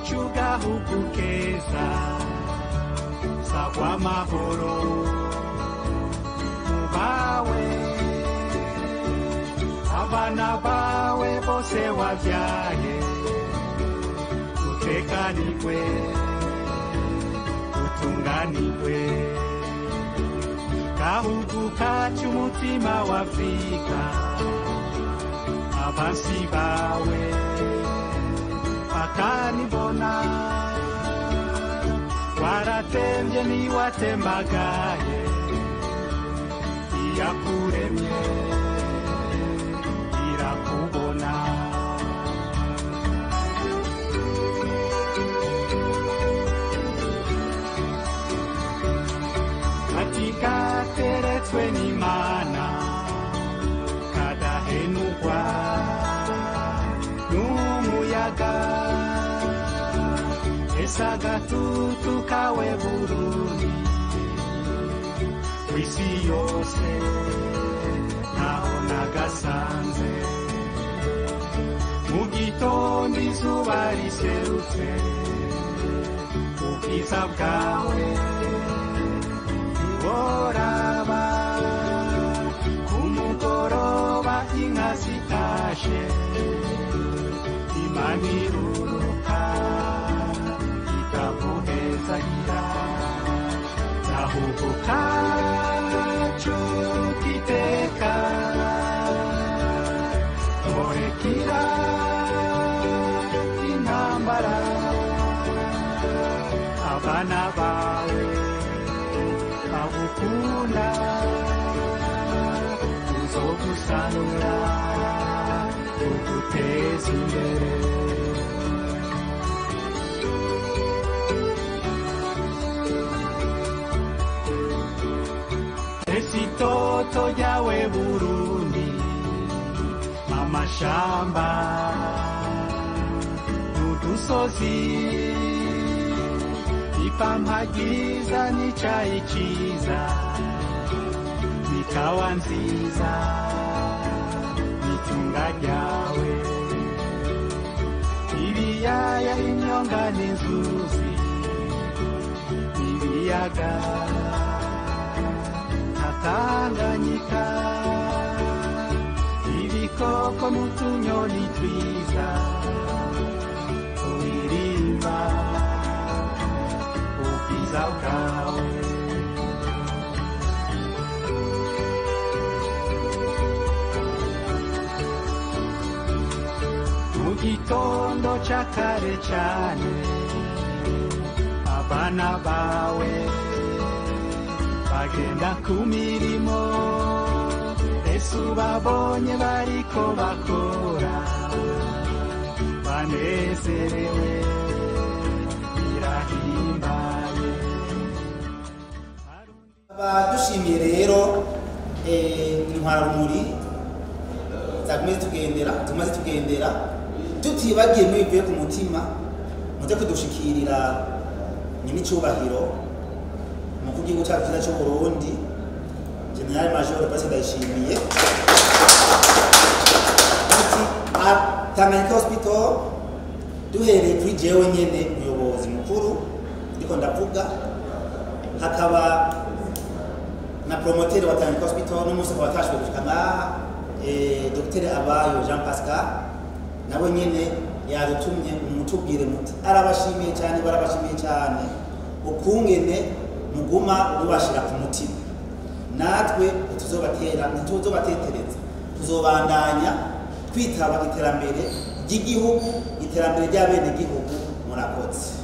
kacu gahugu keza sagwa amahoro mubawe abana bawe bose wabyaye utekanirwe utunganirwe gahugu kacu umutima wa Afrika abansi bawe bakanibona waratembye niwatembagaye iyakuremye irakubona. Kateretswe n'Imana kadahenukwa n'umuyaga ese agatutu kawe Burundi kw'isi yose ntaho nagasanze mu gitondo izuba riserutse ubwiza bwawe oraba kumugoroba inka zitashe Imana iruruka ikaguhezagira gahugu kacu k'iteka murekira intambara abana bawe bagukunda tuzogusanura tuguteze imbere. Ese itoto ryawe Burundi amashamba n'udusozi ipampa ryiza n'icayi ciza n'ikawa nziza n'itunga ryawe ibiyaya imyonga n'inzuzi ibiyaga na Tanganyika ibikoko n'utunyoni twiza turirimba ubwiza bwawe. Mu gitondo ca kare cane abana bawe bagenda ku mirimo ese ubabonye bariko bakora banezerewe birahimbaye. Dushimiye rero intwararumuri zagumye tugendera tumaze tugendera tutibagiye mwivuye ku mutima muze kudushikirira nyir'icyubahiro umukuru w'igihugu cyacu cyiza cy'u Burundi General Major Evariste Ndayishimiye. Tanganyika Hospital duhereye kuri jewe nyene umuyobozi mukuru ndiko ndavuga, hakaba na promoteur wa Tanganyika Hospital n'umunsi akaba atashoboye gushika ngaha, Dr Abayo Jean Pascal nawe nyene yadutumye mutubwire muti arabashimiye cyane, barabashimiye cyane ukungene muguma mubashira ku mutima, natwe tuzobatera ntituzobatetereza, tuzobandanya twitaba iterambere ry'igihugu, iterambere ry'abenegihugu. Murakoze.